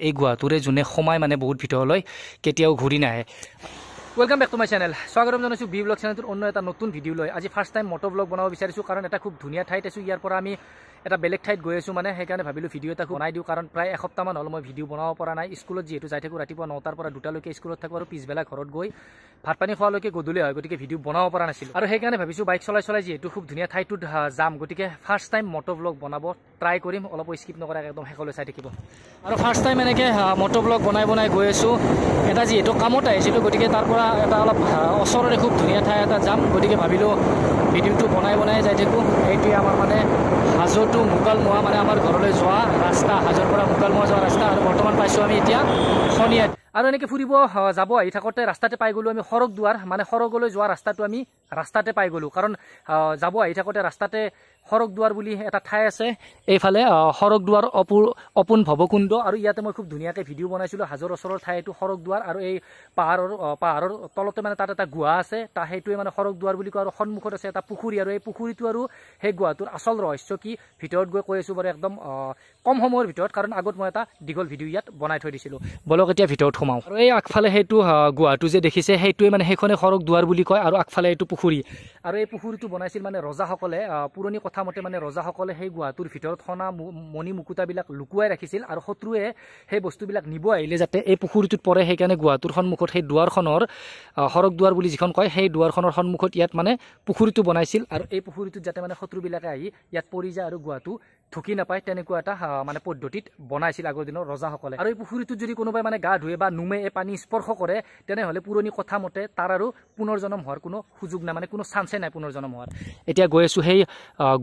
এই গুহাটোৰে যোনে সোমাই মানে বহুত ভিতৰলৈ কেতিয়াও ঘূৰি নাহে। Welcome back to my channel. স্বাগতম জনাইছোঁ বি ব্লগ চেনেলটোৰ অন্য এটা নতুন ভিডিঅ' লৈ। আজি ফাৰ্ষ্ট টাইম মটৰ ব্লগ বনাব বিচাৰিছোঁ, কাৰণ এটা খুব ধুনীয়া ঠাইত আছোঁ। ইয়াৰ পৰা আমি এটা বেলেগ ঠাইত গৈ আছোঁ, মানে সেইকাৰণে ভাবিলোঁ ভিডিঅ' এটা বনাই দিওঁ, কাৰণ প্ৰায় এসপ্তাহমান হ'ল মই ভিডিঅ' বনাব পৰা নাই। স্কুলত যিহেতু যাই থাকোঁ, ৰাতিপুৱা 9টাৰ পৰা 2টালৈকে স্কুলত থাকোঁ আৰু পিছবেলা ঘৰত গৈ ভাত পানী খোৱালৈকে গধূলি হয়, গতিকে ভিডিঅ' বনাব পৰা নাছিলোঁ। আৰু সেইকাৰণে ভাবিছোঁ বাইক চলাই চলাই যিহেতু খুব ধুনীয়া ঠাইটোত যাম, গতিকে ফাৰ্ষ্ট টাইম মটৰ ব্লগ বনাব ট্ৰাই কৰিম। অলপো স্কিপ নকৰাকৈ একদম শেষলৈ চাই থাকিব। আৰু ফাৰ্ষ্ট টাইম এনেকৈ মটৰ ব্লগ বনাই বনাই গৈ আছোঁ। এটা যিহেতু কামত আহিছিলোঁ, গতিকে তাৰ পৰা এটা অলপ ওচৰৰে খুব ধুনীয়া ঠাই এটা যাম, গতিকে ভাবিলোঁ ভিডিঅ'টো বনাই বনাই যাই থাকোঁ। এইটোৱে আমাৰ মানে হাজো টু মুকালমোৱা, মানে আমাৰ ঘৰলৈ যোৱা ৰাস্তা, হাজোৰ পৰা মুকালমোৱা যোৱা ৰাস্তা। আৰু বৰ্তমান পাইছোঁ আমি এতিয়া শনিয়াত। আৰু এনেকৈ ফুৰিব যাব আহি থাকোঁতে ৰাস্তাতে পাই গ'লোঁ আমি সৰগ দুৱাৰ, মানে সৰগলৈ যোৱা ৰাস্তাটো আমি ৰাস্তাতে পাই গ'লোঁ, কাৰণ যাব আহি থাকোঁতে ৰাস্তাতে সৰগ দুৱাৰ বুলি এটা ঠাই আছে। এইফালে সৰগ দুৱাৰ অপুন ভৱকুণ্ড, আৰু ইয়াতে মই খুব ধুনীয়াকৈ ভিডিঅ' বনাইছিলোঁ। হাজোৰ ওচৰৰ ঠাই এইটো সৰগ দুৱাৰ, আৰু এই পাহাৰৰ তলতে মানে তাত এটা গুহা আছে, সেইটোৱে মানে সৰগ দুৱাৰ বুলি কয়। আৰু সন্মুখত আছে এটা পুখুৰী, আৰু এই পুখুৰীটো আৰু সেই গুহাটোৰ আচল ৰহস্য কি ভিতৰত গৈ কৈ আছোঁ বাৰু, একদম কম সময়ৰ ভিতৰত, কাৰণ আগত মই এটা দীঘল ভিডিঅ' ইয়াত বনাই থৈ দিছিলোঁ। বলক এতিয়া ভিতৰত সোমাওঁ। আৰু এই আগফালে সেইটো গুহাটো যে দেখিছে, সেইটোৱে মানে সেইখনে সৰগ দুৱাৰ বুলি কয়। আৰু আগফালে এইটো পুখুৰী, আৰু এই পুখুৰীটো বনাইছিল মানে ৰজাসকলে, পুৰণি কথা মতে মানে ৰজাসকলে সেই গুহাটোৰ ভিতৰত সোণা মণি মুকুতাবিলাক লুকুৱাই ৰাখিছিল, আৰু শত্ৰুৱে সেই বস্তুবিলাক নিব আহিলে যাতে এই পুখুৰীটোত পৰে, সেইকাৰণে গুহাটোৰ সন্মুখত সেই দুৱাৰখনৰ সৰগ দুৱাৰ বুলি যিখন কয়, সেই দুৱাৰখনৰ সন্মুখত ইয়াত মানে পুখুৰীটো বনাইছিল। আৰু এই পুখুৰীটোত যাতে মানে শত্ৰুবিলাকে আহি ইয়াত পৰি যায় আৰু গুহাটো ঢুকি নাপায়, তেনেকুৱা এটা মানে পদ্ধতিত বনাইছিল আগৰ দিনৰ ৰজাসকলে। আৰু এই পুখুৰীটোত যদি কোনোবাই মানে গা ধুৱে বা নুমে, এই পানী স্পৰ্শ কৰে, তেনেহ'লে পুৰণি কথা মতে তাৰ আৰু পুনৰ্জন্ম হোৱাৰ কোনো সুযোগ নাই, মানে কোনো চান্সে নাই পুনৰ্জন্ম হোৱাৰ। এতিয়া গৈ আছোঁ সেই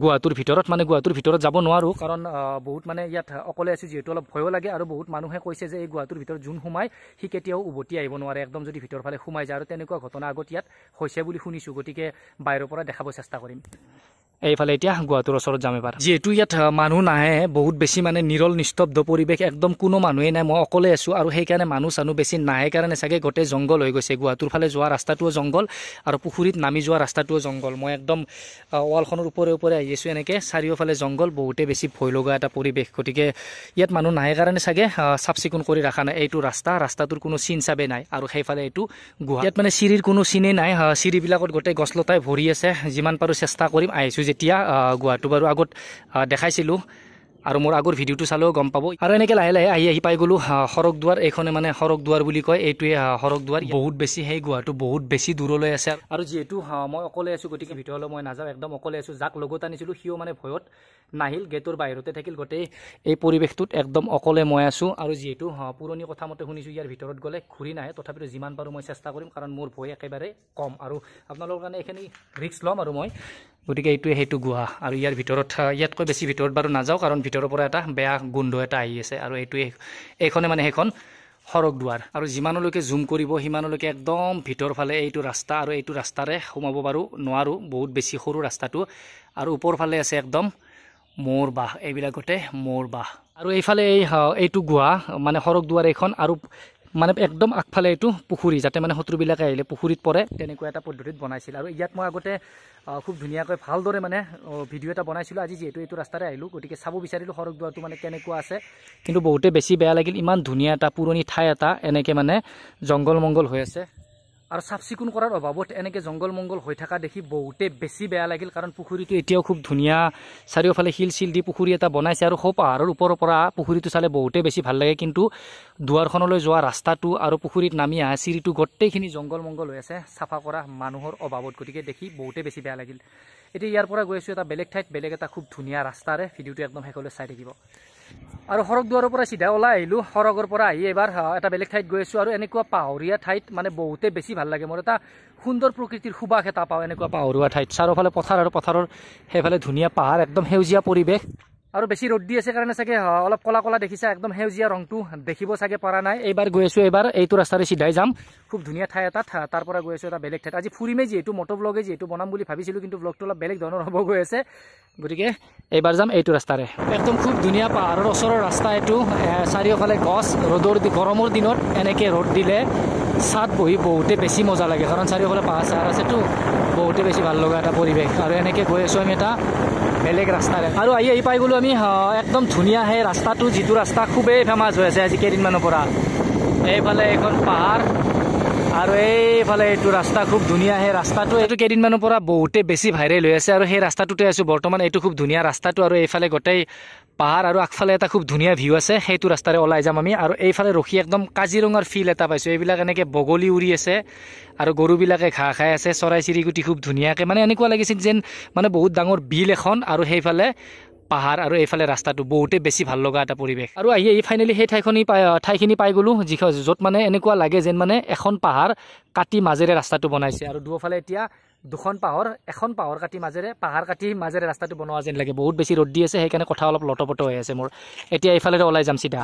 গুহাটোৰ ভিতৰত, মানে গুহাটোৰ ভিতৰত যাব নোৱাৰোঁ, কাৰণ বহুত মানে ইয়াত অকলে আছোঁ যিহেতু অলপ ভয়ো লাগে। আৰু বহুত মানুহে কৈছে যে এই গুহাটোৰ ভিতৰত যোন সোমায় সি কেতিয়াও উভতি আহিব নোৱাৰে, একদম যদি ভিতৰৰ ফালে সোমাই যায়। আৰু তেনেকুৱা ঘটনা আগত ইয়াত হৈছে বুলি শুনিছোঁ, গতিকে বাহিৰৰ পৰা দেখাব চেষ্টা কৰিম। এইফালে এতিয়া গুহাটোৰ ওচৰত যাম এবাৰ। যিহেতু ইয়াত মানুহ নাহে, বহুত বেছি মানে নিৰল নিস্তব্ধ পৰিৱেশ, একদম কোনো মানুহেই নাই, মই অকলে আছোঁ। আৰু সেইকাৰণে মানুহ চানুহ বেছি নাহে কাৰণে চাগে গোটেই জংঘল হৈ গৈছে। গুহাটোৰ ফালে যোৱা ৰাস্তাটোও জংঘল, আৰু পুখুৰীত নামি যোৱা ৰাস্তাটোও জংঘল। মই একদম ৱালখনৰ ওপৰে ওপৰে আহি আছোঁ, এনেকৈ চাৰিওফালে জংঘল, বহুতেই বেছি ভয় লগা এটা পৰিৱেশ। গতিকে ইয়াত মানুহ নাহে কাৰণে চাগে চাফ চিকুণ কৰি ৰখা নাই। এইটো ৰাস্তা, ৰাস্তাটোৰ কোনো চিন চাবেই নাই। আৰু সেইফালে এইটো গুহা, ইয়াত মানে চিৰিৰ কোনো চিনেই নাই, চিৰিবিলাকত গোটেই গছ লতাই ভৰি আছে। যিমান পাৰোঁ চেষ্টা কৰিম। আহিছোঁ যেতিয়া গুহাটো বাৰু আগত দেখাইছিলোঁ, আৰু মোৰ আগৰ ভিডিঅ'টো চালেও গম পাব। আৰু এনেকৈ লাহে লাহে আহি আহি পাই গ'লোঁ সৰগ দুৱাৰ। এইখনে মানে সৰগ দুৱাৰ বুলি কয়, এইটোৱে সৰগ দুৱাৰ। বহুত বেছি সেই গুহাটো বহুত বেছি দূৰলৈ আছে। আৰু যিহেতু মই অকলে আছোঁ, গতিকে ভিতৰলৈ মই নাযাওঁ, একদম অকলে আছোঁ। যাক লগত আনিছিলোঁ সিও মানে ভয়ত নাহিল, গেটৰ বাহিৰতে থাকিল। গোটেই এই পৰিৱেশটোত একদম অকলে মই আছোঁ। আৰু যিহেতু পুৰণি কথা মতে শুনিছোঁ ইয়াৰ ভিতৰত গ'লে ঘূৰি নাহে, তথাপিতো যিমান পাৰোঁ মই চেষ্টা কৰিম, কাৰণ মোৰ ভয় একেবাৰে কম। আৰু আপোনালোকৰ কাৰণে এইখিনি ৰিস্ক ল'ম আৰু মই। গতিকে এইটোৱে সেইটো গুহা। আৰু ইয়াৰ ভিতৰত ইয়াতকৈ বেছি ভিতৰত বাৰু নাযাওঁ, কাৰণ ভিতৰৰ পৰা এটা বেয়া গোন্ধ এটা আহি আছে। আৰু এইটোৱে এইখনে মানে সেইখন সৰগ দুৱাৰ। আৰু যিমানলৈকে জুম কৰিব সিমানলৈকে একদম ভিতৰ ফালে এইটো ৰাস্তা, আৰু এইটো ৰাস্তাৰে সোমাব পাৰোঁ নোৱাৰোঁ, বহুত বেছি সৰু ৰাস্তাটো। আৰু ওপৰ ফালে আছে একদম মোৰ বাহ, এইবিলাকতে মোৰ বাহ। আৰু এইফালে এইটো গুহা মানে সৰগ দুৱাৰ এইখন, আৰু মানে একদম আগফালে এইটো পুখুৰী, যাতে মানে শত্ৰুবিলাকে আহিলে পুখুৰীত পৰে, তেনেকুৱা এটা পদ্ধতিত বনাইছিল। আৰু ইয়াত মই আগতে খুব ধুনীয়াকৈ ভালদৰে মানে ভিডিঅ' এটা বনাইছিলোঁ। আজি যিহেতু এইটো ৰাস্তাৰে আহিলোঁ, গতিকে চাব বিচাৰিলোঁ সৰগ দুৱাৰটো মানে কেনেকুৱা আছে। কিন্তু বহুতে বেছি বেয়া লাগিল, ইমান ধুনীয়া এটা পুৰণি ঠাই এটা এনেকৈ মানে জংঘল মংগল হৈ আছে। আৰু চাফ চিকুণ কৰাৰ অভাৱত এনেকৈ জংঘল মংগল হৈ থকা দেখি বহুতে বেছি বেয়া লাগিল, কাৰণ পুখুৰীটো এতিয়াও খুব ধুনীয়া, চাৰিওফালে শিল চিল দি পুখুৰী এটা বনাইছে। আৰু সৌ পাহাৰৰ ওপৰৰ পৰা পুখুৰীটো চালে বহুতে বেছি ভাল লাগে। কিন্তু দুৱাৰখনলৈ যোৱা ৰাস্তাটো আৰু পুখুৰীত নামি অহা চিৰিটো গোটেইখিনি জংঘল মংগল হৈ আছে চাফা কৰা মানুহৰ অভাৱত, গতিকে দেখি বহুতে বেছি বেয়া লাগিল। এতিয়া ইয়াৰ পৰা গৈ আছোঁ এটা বেলেগ ঠাইত, বেলেগ এটা খুব ধুনীয়া ৰাস্তাৰে। ভিডিঅ'টো একদম শেষলৈ চাই থাকিব। আৰু সৰগ দুৱাৰৰ পৰা চিধা ওলাই আহিলোঁ। সৰগৰ পৰা আহি এইবাৰ এটা বেলেগ ঠাইত গৈ আছোঁ। আৰু এনেকুৱা পাহৰীয়া ঠাইত মানে বহুতে বেছি ভাল লাগে। মোৰ এটা সুন্দৰ প্ৰকৃতিৰ সুবাস এটা পাওঁ এনেকুৱা পাহৰুৱা ঠাইত। চাৰিওফালে পথাৰ, আৰু পথাৰৰ সেইফালে ধুনীয়া পাহাৰ, একদম সেউজীয়া পৰিৱেশ। আৰু বেছি ৰ'দ দি আছে কাৰণে চাগে অলপ ক'লা ক'লা দেখিছা, একদম সেউজীয়া ৰংটো দেখিব চাগে পৰা নাই। এইবাৰ গৈ আছোঁ, এইবাৰ এইটো ৰাস্তাৰে চিধাই যাম। খুব ধুনীয়া ঠাই এটাত, তাৰ পৰা গৈ আছোঁ এটা বেলেগ ঠাইত। আজি ফুৰিমেই যিহেতু, মটৰ ব্লগে যিহেতু বনাম বুলি ভাবিছিলোঁ, কিন্তু ব্লগটো অলপ বেলেগ ধৰণৰ হ'ব গৈ আছে, গতিকে এইবাৰ যাম এইটো ৰাস্তাৰে। একদম খুব ধুনীয়া পাহাৰৰ ওচৰৰ ৰাস্তা এইটো। চাৰিওফালে গছ, ৰ'দৰ গৰমৰ দিনত এনেকৈ ৰ'দ দিলে ছাঁত বহি বহুতে বেছি মজা লাগে, কাৰণ চাৰিওফালে পাহাৰ চাহাৰ আছেতো, বহুতে বেছি ভাল লগা এটা পৰিৱেশ। আৰু এনেকৈ গৈ আছোঁ আমি এটা বেলেগ ৰাস্তাৰে। আৰু আহি আহি পাই গ'লোঁ আমি একদম ধুনীয়া সেই ৰাস্তাটো, যিটো ৰাস্তা খুবেই ফেমাছ হৈ আছে আজি কেইদিনমানৰ পৰা। এইফালে এইখন পাহাৰ আৰু এইফালে এইটো ৰাস্তা খুব ধুনীয়া। সেই ৰাস্তাটো এইটো কেইদিনমানৰ পৰা বহুতে বেছি ভাইৰেল হৈ আছে আৰু সেই ৰাস্তাটোতে আছোঁ বৰ্তমান। এইটো খুব ধুনীয়া ৰাস্তাটো আৰু এইফালে গোটেই পাহাৰ আৰু আগফালে এটা খুব ধুনীয়া ভিউ আছে, সেইটো ৰাস্তাৰে ওলাই যাম আমি। আৰু এইফালে ৰখি একদম কাজিৰঙাৰ ফিল এটা পাইছোঁ। এইবিলাক এনেকৈ বগলী উৰি আছে আৰু গৰুবিলাকে ঘাঁহ খাই আছে, চৰাই চিৰিকটি খুব ধুনীয়াকৈ, মানে এনেকুৱা লাগিছে যেন মানে বহুত ডাঙৰ বিল এখন আৰু সেইফালে পাহাৰ আৰু এইফালে ৰাস্তাটো, বহুতে বেছি ভাল লগা এটা পৰিৱেশ। আৰু আহি আহি ফাইনেলি সেই ঠাইখিনি পাই গ'লোঁ, য'ত মানে এনেকুৱা লাগে যেন মানে এখন পাহাৰ কাটি মাজেৰে ৰাস্তাটো বনাইছে। আৰু দুয়োফালে এতিয়া দুখন পাহাৰ, এখন পাহাৰ কাটি মাজেৰে, পাহাৰ কাটি মাজেৰে ৰাস্তাটো বনোৱা যেন লাগে। বহুত বেছি ৰ'দ দি আছে, সেইকাৰণে কথা অলপ লটপট হৈ আছে মোৰ। এতিয়া এইফালেৰে ওলাই যাম চিধা।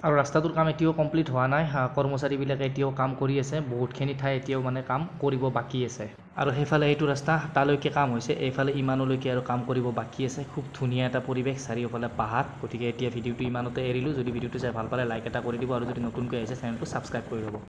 আৰু ৰাস্তাটোৰ কাম এতিয়াও কমপ্লিট হোৱা নাই, কৰ্মচাৰীবিলাকে এতিয়াও কাম কৰি আছে, বহুতখিনি ঠাই এতিয়াও মানে কাম কৰিব বাকী আছে। আৰু সেইফালে এইটো ৰাস্তা তালৈকে কাম হৈছে, এইফালে ইমানলৈকে আৰু কাম কৰিব বাকী আছে। খুব ধুনীয়া এটা পৰিৱেশ, চাৰিওফালে পাহাৰ। গতিকে এতিয়া ভিডিঅ'টো ইমানতে এৰিলোঁ। যদি ভিডিঅ'টো চাই ভাল পালে লাইক এটা কৰি দিব আৰু যদি নতুনকৈ আহিছে চেনেলটো ছাবস্ক্ৰাইব কৰি ল'ব।